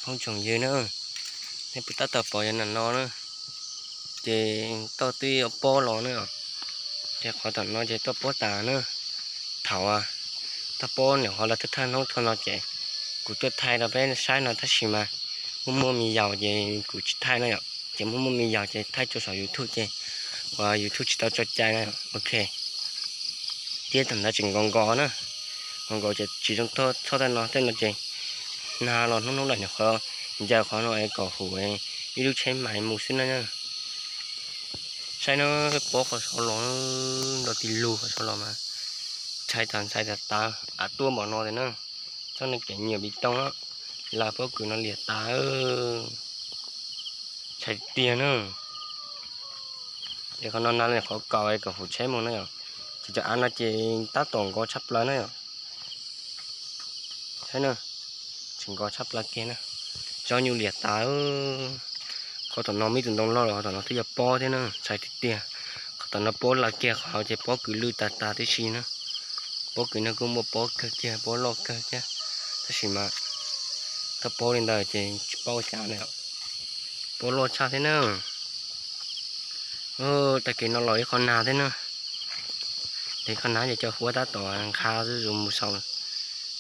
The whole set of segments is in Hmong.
Hnub tsoom ywg na, nej puas tab tom pom yog nam no na, ces toj twb yuav pob los na, ces qhov tom no ces toj pob tas na. Thaum toj pob nyuam qhuav los thawj thawj hnub thaum no ces kuv tuaj thaij rau peb saib no tab sis mas muaj muaj me yaus ces kuv tsis thaij na yom, ces muaj muaj me yaus ces thaij tso saum YouTube ces uas YouTube tsis tau tso cai na. Ok, thiab thaum ntawd tseem nkaus nkaus na, nkaus nkaus ces tsis zoo thaij no, tej no ces nag los hnub hnub los nyuam qhuav ncaws qhov no es kom hum ib lub tsheb mais mus xwb na. Saib na, pob qhov saud los, nrov tis lug qhov saud los mas ntshai tas ntshai tas tas, av tuaj npaum no tiag na. Txhob neeg kev nyiam viv tooj, lawv pob kws no liam tas, ntshai tiag na. Ces qhov no nag los qhov kaus kom hum tsheb mus na yom, ces cov av no ces tab tom nkaus tshaj plaws na yom. Saib na, tseem nkaus tshaj plaws kiag na, zoo nyuj liam tas. Qhov tom no muaj ib tug ntoo loj los qhov tom no twb yog pob thiab na, ntshai tiag tiag. Qhov tom no pob lawv kiag qhov hauv ces pob kws lwj tas tas tib si na, pob kws no kuj muaj pob kawg kiag, pob loj kawg thiab, tab sis mas toj pob li ntawd ces tsis paub ua cas na, pob loj tshaj thiab na. Tag kis no los ib qho nag thiab na, ib qho nag ces cov huab tab tom nqa zuj zus mus saud,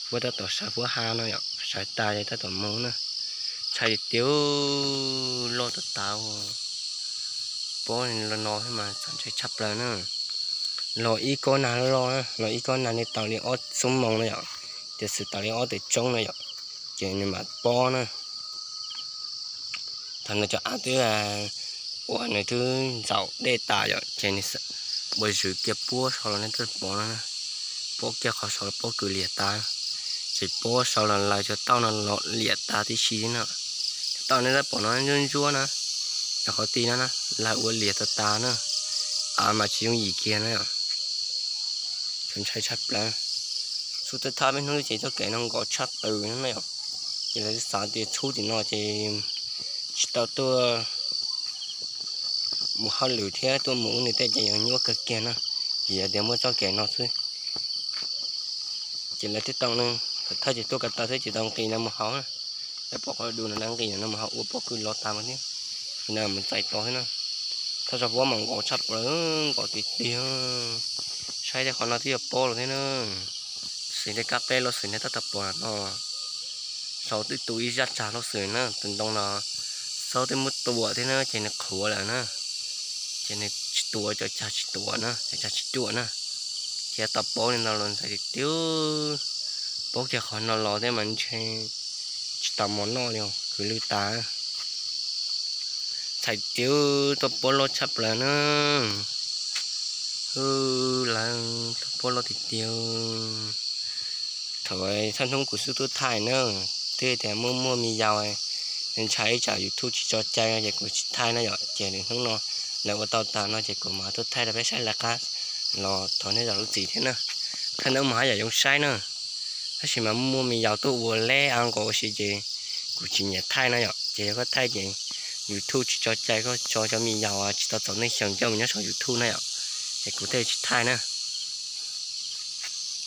huab tab tom sawv huab ha no yom, sawv tas ces tab tom mus na. Ntshai tiag tiag, loj tas tas, pob li no thiab mas txaus ntshai tshaj plaws na. Los ib kob nag loj na, los ib kob nag li tau li ob xuab moos na yom, ces xwm tau li ob tawm tsoob na yom, ces nws mam pob na. Thaum no cov av twb ua nws twb ntxaum dej tas yom, ces nws ua zwm kiag pob saud los nej twb pom no, pob kiag qhov saud los pob kws liam tas, ces pob saud los lawv cov tauj no los liam tas tib si na. Cov tauj nej twb pom no ntsuab ntsuab na, cov qhov ti no na lawv ua liam tas tas na, av mas tsis yooj yim kiag na. Txaus ntshai tshaj plaws. Xub thawj thawj peb hnub ces txoj kev no nkaus tshaj plaws na yom, ces lawv xav tias txhub tim no ces tsis tau tuaj mus hauj lwm thiab tuaj mus ub nws tej ces yuav nyuaj kawg kiag na, vim yog tias muaj txoj kev no xwb. Ces lawv twb tau ne, thawj ces tuaj ko taw xwb ces tau nqis no mus hauv na. Lawv pom qhov du no lawv nqis no mus hauv ua pob kws los tas mas thiab, ces no mus txais tos xwb na. Thawj zaug pob mas nkaus tshaj plaws, nkaus tiag tiag. Saib tej qhov no twb yog pob los thiab na. Xws tej kab peb loj xwm nej tab tom pom no, saud twb tu ib zaj tsag loj xwm na, tus ntoo no saud twb muab tuam thiab na, ces nws qhuav lawm na, ces nws tsis tuam, cov tsag tsis tuam na, cov tsag tsis ruam na. Ces tau pob li no los ntshai tiag tiag, pob kiag qhov no los thiab mas ntshe tsis tau mov noj li, kws lwj tas. Ntshai tiag, tau pob loj tshaj plaws na. Lawv tau pob loj tiag tiag. Thaum thawj hnub kuv xub tuaj thaij na, twb tias muaj muaj me yaus, ntshai ib tsam YouTube tsis tso cai no ces kuv tsis thaij na yom, ces lwm hnub no lawv ua tau tas no ces kuv mam tuaj thaij rau peb saib lawv qab los thov nej zam lub txim thiab na. Thaij ntawd mas haj yam zoo saib na, tab sis mas muaj me yaus tuaj ua leb av nkaus ua si ces kuv tsis nyiam thaij na yom, ces yog koj thaij ces YouTube tsis tso cai, koj tso cov me yaus tsis tau txaus neej xyoos coj mus nyob saum YouTube na yom, ces kuv thiaj tsis thaij na.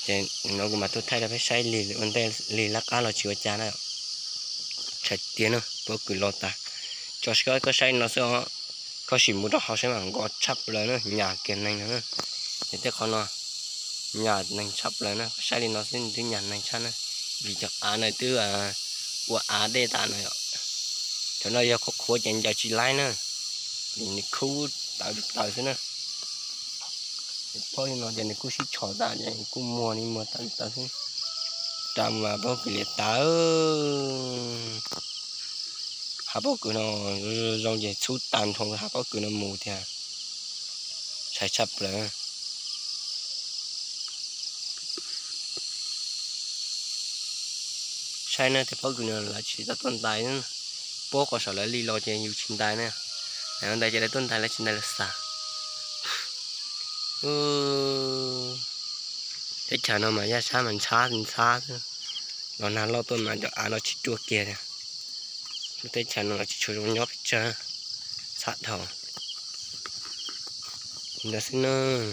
Ces no kuv mam tuaj thaij rau peb saib lig ua ntej, lig lawv qab los tsis ua cas na. Ntshai tiag na, pob kws los tas. Tso siab koj saib no xwb os, koj sim mus rau hauv saib mas nkaus tshaj plaws na, nyas kiag neeg no na. Ces tej qhov no nyas neeg tshaj plaws na, koj saib li no xwb nws twb nyas neeg tshaj na, vim cov av no twb ua av dej tas no yom. Cov no yog qhuav qhuav ces ncaws tsis laib na, vim nws khub tawv tawv xwb na. Pob li no ces nws kuj sib tshov tas ces kuj muag li muag tawv tawv xwb. Rau mas pob kws liam tas. Hav pob kws no zoo ces txhub tag nrho hav pob kws no mus thiab. Ntshai tshaj plaws. Saib na, tej pob kws no lawv tsis tau tuaj ntais, pob qhov saum lawv li los ces yus tsis ntais na. Lawv ntais ces lawv tuaj ntais, lawv tsis ntais lawv xav. Teb chaws no mas yaj sab mas ntxhab ntxhab xwb, los nag loj tuaj mas cov av no tsis ruaj kiag li. Lub teb chaws no los tsis tshua zoo nyob pes tsawg, ntxhab dhau. Li ntawd xwb nawb.